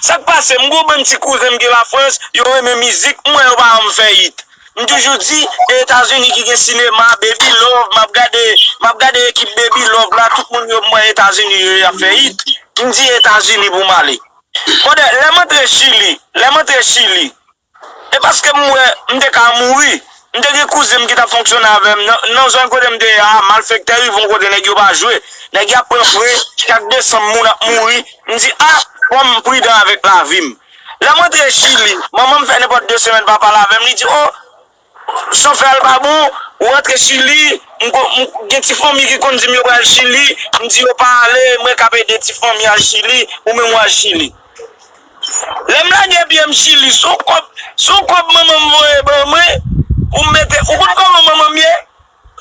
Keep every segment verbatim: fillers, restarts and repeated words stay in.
Sa k pase? M gon bann ti kouzen m ki Lafrans, yo renmen mizik, m wè yo pa janm fè hit. M toujou di, e Etazini ki gen sinema, Baby Love, m ap gade, m ap gade ekip Baby Love la, tout moun yo m wè Etazini yo y ap fè hit. M di Etazini pou m ale. Brother, lè m antre Chili, lè m antre Chili, e paske m wè m te ka mouri. M te gen kouzen m ki t ap fonksyone avè m nan, nan zòn kote m te ye a, malfektè rive yon kote nèg yo pa jwe. Nèg y ap pran pre, chak desanm moun ap mouri. M di, a, fò m pridan avèk lavi m. Lè m antre Chili, manman m fè nenpòt de semèn pa pale avè m, li di, o, San fè l pa bon, ou rantre Chili, m ko- m gen ti fanmi ki konn di m yo pral Chili, m di yo pa ale, mwen k ap ede ti fanmi al Chili, ou menm w al Chili. Lè m lage pye m Chili, se yon kòb, se yon kòb manman m voye ban mwen, pou m mete, ou konn kòman manman m ye?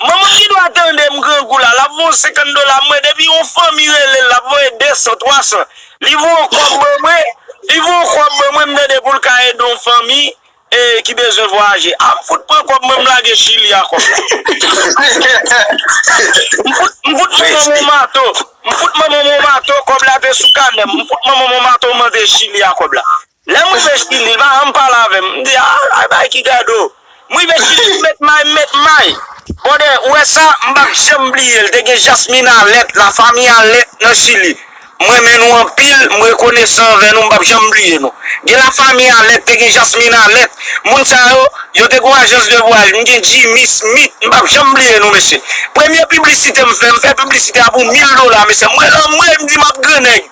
Manman m ki dwa tande m grangou la, l ap voye yon senkant dola, mwen depi yon fanmi rele l, l ap voye de san, twa san. Li voye yon kòb ban mwen, li voye yon kòb ban mwen, m tande pou l ka ede yon fanmi, e, ki bezwen vwayaje. A, m fout pran kòb mwen, m lage Chili a kòb la. M fout, m fout manman m yon mato. M fout manman m yon mato, kòb la te sou kanè m. M fout manman m yon mato, m antre Chili a kòb la. Lè m rive Chili, li pa janm pale avè m. M di, a, ay, bay ki gado. M rive Chili, m met may, m met may. Brother, ou wè sa, m p ap janm bliye l. Te gen Jasmine Alerte, la famille Alerte nan Chili. M renmen nou anpil, m rekonesan anvè nou, m p ap janm bliye nou. Gen la famille Alerte, te gen Jasmine Alerte. Moun sa yo, yo te gon ajans de vwayaj. M gen Jimmy Smith, m p ap janm bliye nou, mesye. Premye piblisite m fè, m fè piblisite a pou mil dola, mesye. M rele anmwe, m di m ap grannèg.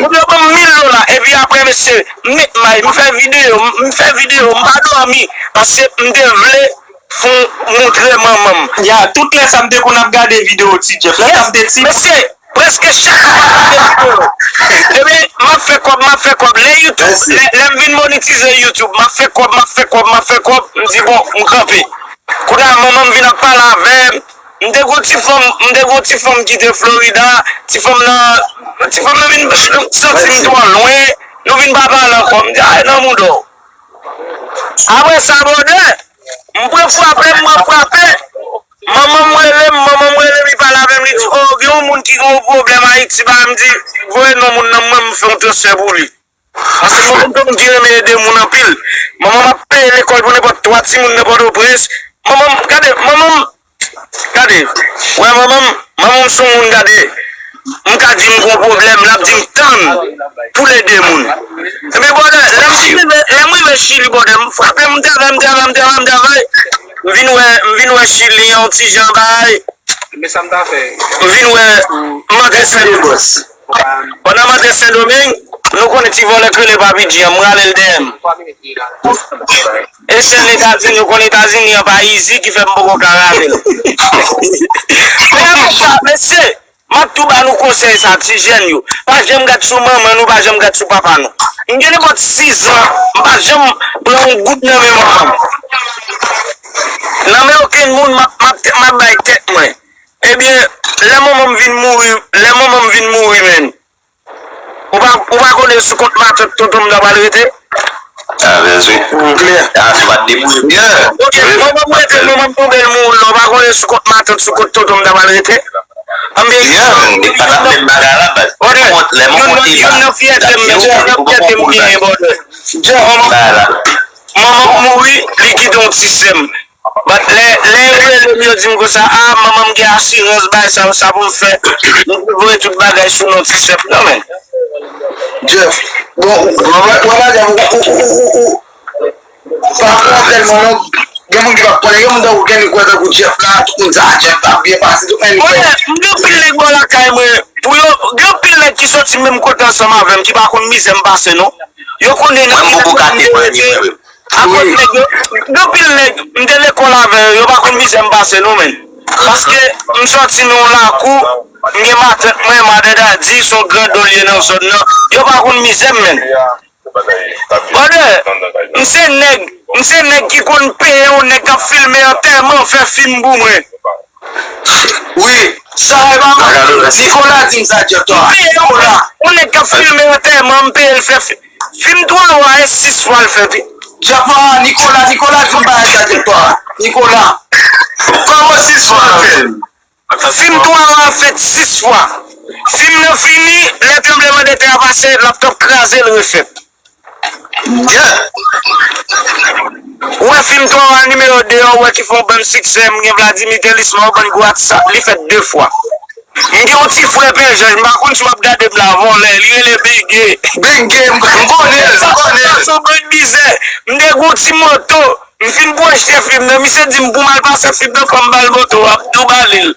Moun yo ban m mil dola, epi apre, mesye, m met may, m fè videyo, m fè videyo, m pa dòmi, paske m te vle fon montre manman m. Ya, tout lè sa m te konn ap gade videyo Ti Jeff. Lè sa m te ti. Mesye, prèske chak jou m ap gade videyo. Epi, m ap fè kòb, m ap fè kòb. Lè YouTube, lè, lè m vin monetize YouTube, m ap fè kòb, m ap fè kòb, m ap fè kòb. M di, bon, m kanpe. Kounye a, manman m vin ap pale avè m. M te gon ti fanm, m te gon ti fanm ki te Florida. Ti fanm nan, ti fanm nan vin santi m twò lwen. Nou vin pa pale ankò. M di, ay, nan mouda w. Apre sa, brother, m pran frape, m pran frape. Manman m rele m, manman m rele m, li pale avè m, li di, o, gen yon moun ki gen yon pwoblèm Ayiti, ba, m di, voye non moun nan, mwen, m fè yon transfè pou li. Paske manman m se yon moun ki renmen ede moun anpil. Manman m ap peye lekòl pou nenpòt twa timoun nan Pòtoprens. Manman m, gade, manman m, gade. Wè manman m, manman m se yon moun, gade. M ka di m gon pwoblèm, l ap di m tann pou l ede moun. Ebyen, brother, lè m rive, lè m rive Chili, brother, m frape, m travay, m travay, m travay, m travay. M vin wè, m vin wè Chili, yon ti jan bay. Men sa m ta fè. M vin wè, m antre Sendomeng. Pandan m antre Sendomeng, nou konnen ti vòlè k rele Papi G an, m rale l dèyè m. E sèl Etazini, ou konn Etazini an pa izi ki fè m poko ka rale l. Men apre sa, mesye, m ap tou ba nou konsèy sa, ti jèn yo. Pa janm gad sou manman nou, pa janm gad sou papa nou. M gen nenpòt sis zan, m pa janm pran yon goud nan men manman m. Nan men okenn moun, m ap, m ap, m ap bay tèt mwen. Ebyen, lè manman m vin mouri, lè manman m vin mouri, menn, ou pa, ou pa konnen sou kont matant tonton m ta pral rete? A, byen si. Klè. A, si w pa t debouye byen. Ok, manman m rete, manman m tonbe, l mouri la, ou pa konnen sou kont matant, sou kont tonton m ta pral rete? Anben, byen, li pa t ap menm bagay la, baz. Brother, lè m monte la, youn nan fyète m, youn nan fyète m genyen, brother. Manman m mouri, li kite yon ti sè m. But lè, lè yo rele m, yo di m konsa, a, manman m gen asirans, bay sa, sa pou m fè. M te voye tout bagay sou non ti sè m nan, men. Jeff, bon, ou, ou, ou, ou, ou, ou, ou, ou, pa pran tèlman non, gen moun ki pa konnen, gen moun tankou gen li kwè tankou Jeff la, tout moun sa, Jeff ap byen pase, tout moun kwè. Brother, m gen pil nèg bò lakay mwen, pou yo, gen pil nèg ki soti menm kote ansanm avè m, ki pa konn mizè m pase, non. Yo konnen nan ki lekòl m te rete. Akoz nèg yo, gen pil nèg, m te lekòl avè yo, yo pa konn mizè m pase non, menn. Paske m sòti nan yon lakou, m gen matant mwen, Madè Dadi, se yon grandon l ye nan zòn nan. Yo pa konn mizè m, menn. Brother, m se nèg, m se nèg ki konn peye yon nèg k ap filme antèman fè fim pou mwen. Wi, sa e pa mwen. Nicolas di m sa, direktè a. Nicolas. Yon nèg k ap filme antèman, m peye l fè fi-, fim twa wa e sis fwa l fèt, wi. Direktè a, Nicolas, Nicolas di m bagay sa, direktè a. Nicolas. Kòman sis fwa l fèt? Fim twa wa fèt sis fwa. Fim nan fini, lè tranblemanntè a pase, laptòp kraze, l refèt. Ou wè fim Twa Wa nimewo de an, ou wè ki fè yon bann siksè, m gen Vladimir Thélisma, yon bann gwo atis, li fèt de fwa. M gen yon ti frè Pè Jòj, m pa konn si w ap gade m la, vòlè, li rele Benge. Benge, m konnen l, m konnen l. Sa se yon bann mizè. M te gen yon ti moto, m fin pwojte fim nan, misye di m pou m al pase fim nan, fò m ba l moto, w ap tou ba li l.